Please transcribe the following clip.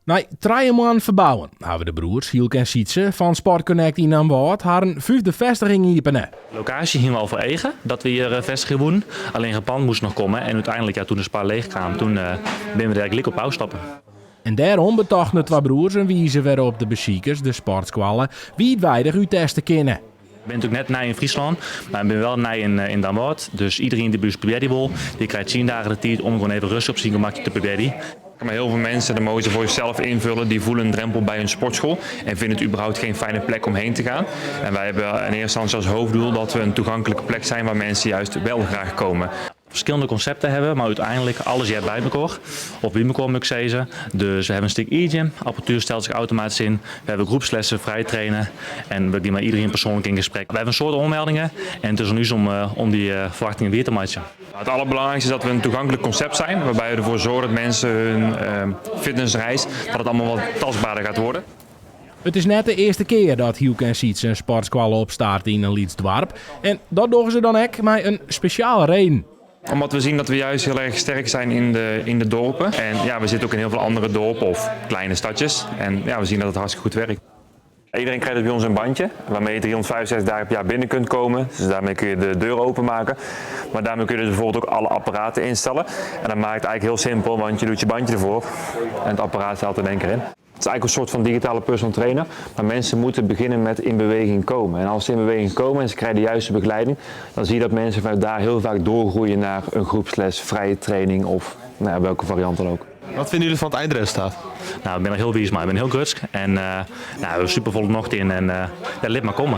Nei trije moannen ferbouwen hawwe de broers Hylke en Sytse fan Sport Connect yn Damwâld harren fyfde festiging iepene. Lokaasje hiene we al foar eagen dat we hjir festigje woenen. Allinnich it pand moast noch komme en úteinlik ja, toen de Spar leech kaam, toen binne we der gelyk op ôfstapt. En dêrom betochten de twa broers in wize wêrop't de besikers de sportskoalle wiidweidich útteste kinne. Ik bin natuerlik net nij yn Fryslân, mar ik bin wel nij yn Damwâld. Dus iedereen dy't by ús probearje wol, dy krijt tsien dagen de tiid om gewoan even rêstich op syn gemakje te probearjen. Maar heel veel mensen, dat mogen ze voor zichzelf invullen, die voelen een drempel bij hun sportschool en vinden het überhaupt geen fijne plek om heen te gaan. En wij hebben in eerste instantie als hoofddoel dat we een toegankelijke plek zijn waar mensen juist wel graag komen. Ferskillende konsepten hawwe, mar úteinlik alles heart by mekoar. Of by mekoar moat ik sizze. Dus we hawwe in stik e-gym, apparatuer stelt sich automatysk yn. We hawwe groepslessen, frij trainen en we gean mei iedereen persoanlik yn gesprek. We hawwe in soad oanmeldingen en it is oan ús om, om dy ferwachtingen wier te meitsjen. Het allerbelangrijkste is dat we een toegankelijk concept zijn, waarbij we ervoor zorgen dat mensen hun fitnessreis, dat het allemaal wat tastbaarder gaat worden. It is net de earste kear dat Hylke en Sytse in sportskoalle opstarte yn in lyts doarp. En dat dogge se dan ek mei in spesjale reden. Omdat we zien dat we juist heel erg sterk zijn in de dorpen. En ja, we zitten ook in heel veel andere dorpen of kleine stadjes. En ja, we zien dat het hartstikke goed werkt. Iedereen krijgt bij ons een bandje waarmee je 365 dagen per jaar binnen kunt komen. Dus daarmee kun je de deur openmaken. Maar daarmee kun je dus bijvoorbeeld ook alle apparaten instellen. En dat maakt het eigenlijk heel simpel, want je doet je bandje ervoor en het apparaat staat er in één keer in. Het is eigenlijk een soort van digitale personal trainer. Maar mensen moeten beginnen met in beweging komen. En als ze in beweging komen en ze krijgen de juiste begeleiding, dan zie je dat mensen vanuit daar heel vaak doorgroeien naar een groepsles, vrije training of nou ja, welke variant dan ook. Wat vinden jullie van het eindresultaat? Nou, ik bin der hiel wiis mei. Ik bin hiel grutsk en nou, we super folle nocht yn en ja, lit mar komme.